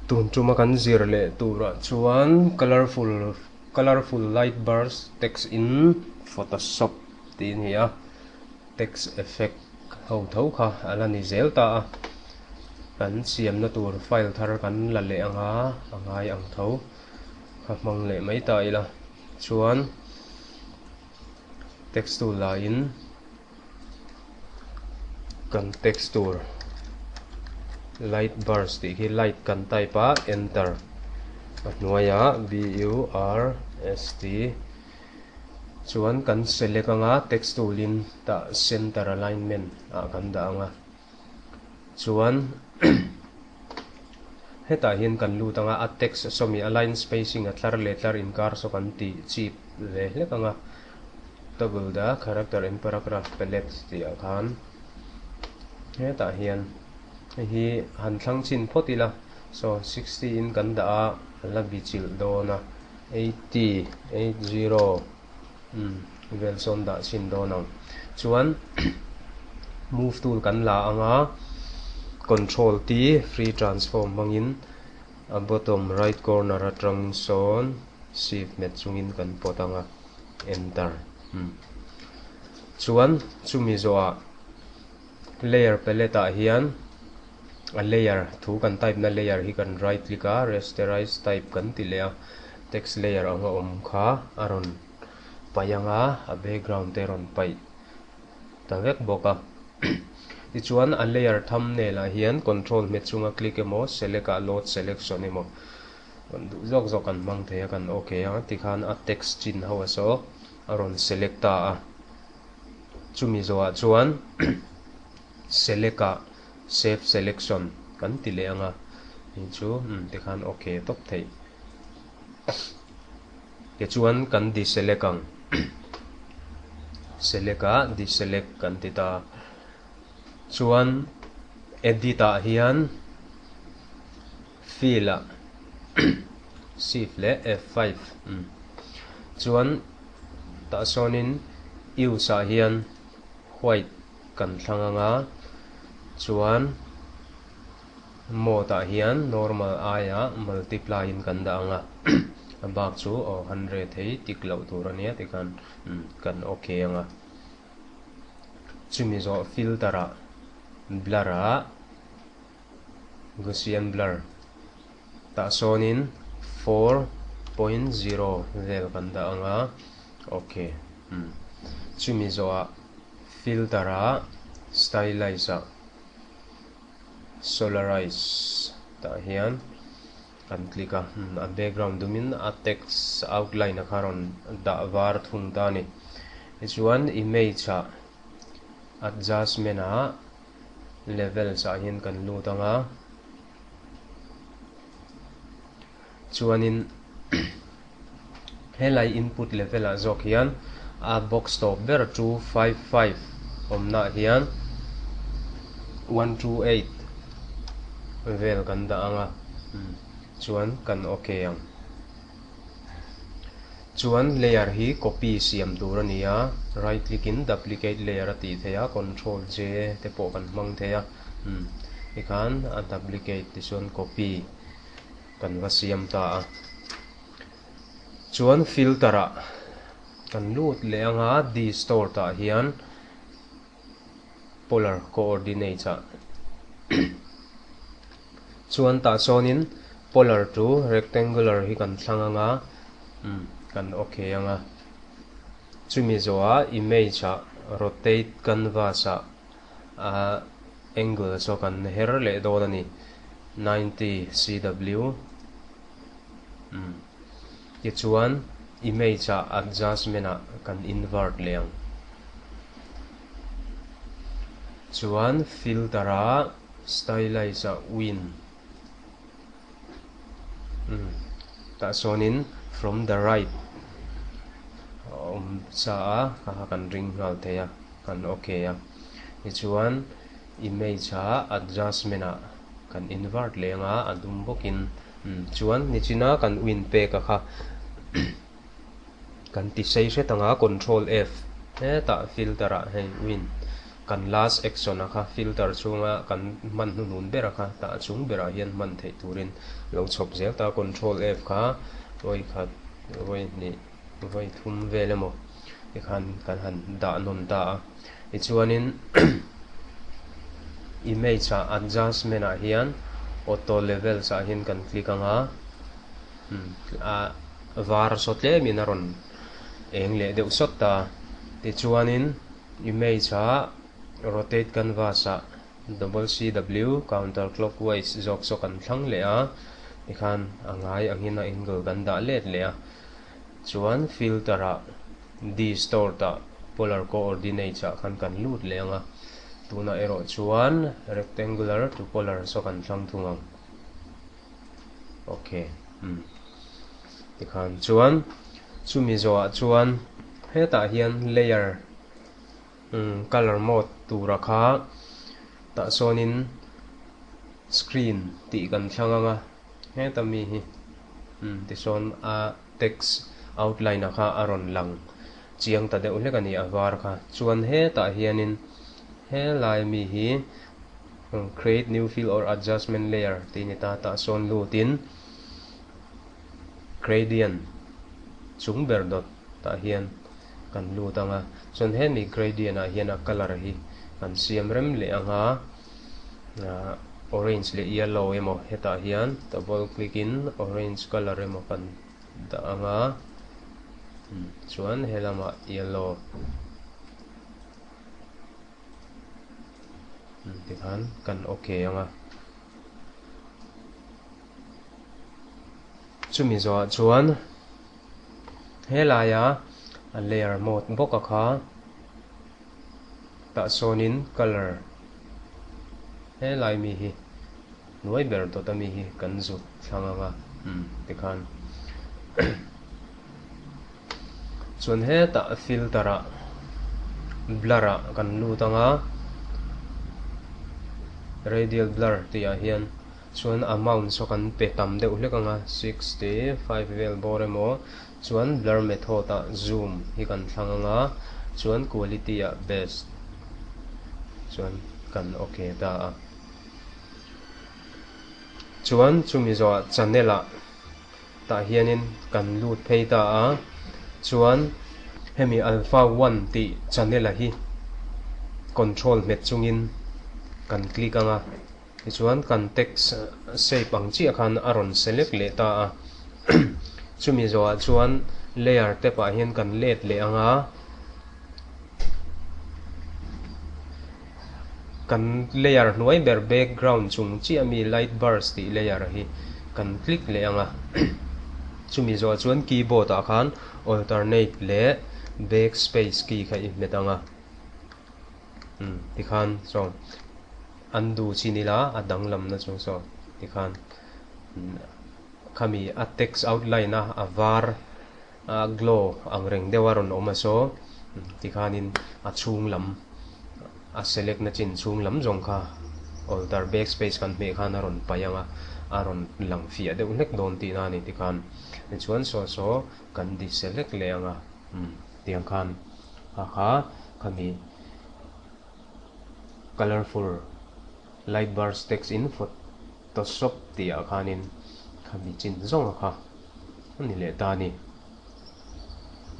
Tun tuma kan zir leh turah chuan colourful colourful light burst text in photoshop tih a ni a, text effect ho tho kha a la ni zel ta a, kan siamna tur file thar kan la leh anga a ngai ang tho kha hmang leh mai ta ila chuan text tool laiin. Kan text tur light burst tih khi light kan type a enter a hnuaiah b u r s t chuan kan select anga text tool in tah center alignment ah kan dah anga chuan hetah hian kan lut anga a text sawmi a line spacing a tlar leh tlar inkar saw kan tih chip ve hlek anga. Toggle the character in paragraph palette tih ah khan hetah hian hei hi han thlang chin phawt ila saw 60 in kan dah a a la bi chilh dawn a 80 80 umm vel sawn dah chhin dawn ang chuan move tool kan la anga control T free transform hmangin a bottom right corner atang sawn shift hmet chungin kan pawt anga. Enter umm chuan chumi zawhah layer palette ah hian a layer thu kan type na layer hi kan right click a rasterize type kan ti leh a text layer anga awm kha a rawn paih anga a background te a rawn paih ta vek bawk a tichuan a layer thumbnail ah hian control hmet chunga click emaw select ah load selection emaw Kan duh zawk zawk kan hmang thei a, kan ok a, tikhan a text chin ho a saw a rawn select ta a, chumi zawhah chuan select ah save selection kan ti leh ang a, hei chu tikhan ok tawp theih. Tichuan kan deselect ang, select ah deselect kan ti ta a, chuan edit ah hian. Fill ah Shift leh F5 chuan tah sawnin Use ah hian white kan thlang anga chuan Mode ah hian normal aiah multiply in kan dah anga a bak chu aw 100 hei tik loh tur ania tikhan kan ok anga chumi zawh filter ah blur ah Gaussian blur tah sawnin 4.0 vel kan dah ang a, ok umm chumi zawhah filter ah stylize ah solarize tah hian kan click a, umm a background dumin a text outline a kha rawn dah var thung ta a ni. Tichuan image ah adjustment ah levels ah hian kan lut ang a chuanin helai input level ah zawk hian a box tawp ber 255 awmna ah hian 128 vel kan dah ang a chuan kan ok ang. Chuan layer hi copy siam tur a ni a, right click in duplicate layer a tih theih a, control J te pawh kan hmang thei a, umm tikhan a duplicate tichuan copy kan va siam ta a. Chuan filter ah kan lut leh anga distort ah hian polar coordinates ah chuan tah sawnin polar to rectangular hi kan thlang anga umm kan ok anga chumi zawhah image ah rotate canvas ah a angle saw kan her leh dawn a ni 90 cw umm tichuan image ah adjustment ah kan invert leh ang. Chuan filter ah stylize ah win umm tah sawnin from the right a awm sa a kha kha kan ring nghal thei a kan ok a tichuan image ah adjustment ah kan invert leh anga a dum bawkin umm chuan nichina kan win pek a kha. Kan ti sei hret ang a, Control F hetah filter ah hei win Kan last action a kha filter chhunga kan hman hnuhnun ber a kha tah chung berah hian hman theih turin lo chhawp zel ta. Control F kha vawi khat, vawi hnih, vawi thum vel emaw tikhan kan han dah nawn ta a. Tichuanin image ah adjustment ah hian auto levels ah hian kan click ang a, a var saw tlemin a rawn eng leh deuh sawt ta. Tichuanin image ah rotate canvas ah double CW counter clockwise zawk saw kan thlang leh a, tikhan a ngai angin a angle kan dah let leh a. Chuan filter ah distort ah polar coordinates ah khan kan lut leh ang a, tunah erawh chuan rectangular to polar saw kan thlang thung ang. Ok umm tikhan chuan chumi zawhah chuan hetah hian layer umm colour mode tura kha tah sawnin screen tih kan thlang ang a heta mi hi umm tisawn a text outline a kha a rawn lang chiang ta deuh hlek a ni a var kha chuan hetah hianin helai mi hi Create new fill or adjustment layer tih ni ta tah sawn lutin gradient chung ber dawt tah hian kan lut ang a, chuan hemi gradient ah hian a colour hi kan siam rem leh ang a, orange leh yellow emaw hetah hian double click in orange colour emaw kan dah ang a, chuan helamah yellow. Tikhan kan ok ang a. Chumi zawhah chuan helaia a layer mode bawk a kha tah sawnin colour helai mi hi hnuai ber dawt ami hi kan zut thlang ang a tikhan Chuan hetah filter ah blur ah kan lut ang a, radial blur tih ah hian chuan amount saw kan pe tam deuh hlek ang a, 65 vel bawr emaw chuan blur method ah zoom hi kan thlang ang a, chuan quality ah best chuan kan ok ta a. Chuan chumi zawhah channel ah. Tah hianin kan lut phei ta a, chuan hemi alpha one tih channel a hi control hmet chungin kan click ang a, tichuan kan text shape ang chiah khan a rawn select leh ta a, chumi zawhah chuan layer tab ah hian kan let leh ang a, kan layer hnuai ber background chung chiah ami light burst tih layer hi kan click leh ang a chumi zawh chuan keyboard ah khan alternate leh backspace key kha i hmet ang a umm tikhan saw undo chin ila a danglam na chu saw tikhan khami a text outline a a var A glow ang reng deuh a rawn awm a saw tikhanin a chhung lam a select na chin chhung lam zawng kha alter backspace kan hmeh khan a rawn paih ang a, a rawn lang fiah deuh hlek dawn tihna a ni tikhan tichuan saw saw kan deselect leh ang a umm tiang khan kha kha khami colourful light burst text in photoshop tih ah khanin khami chin zawng a kha. A ni leh ta a ni.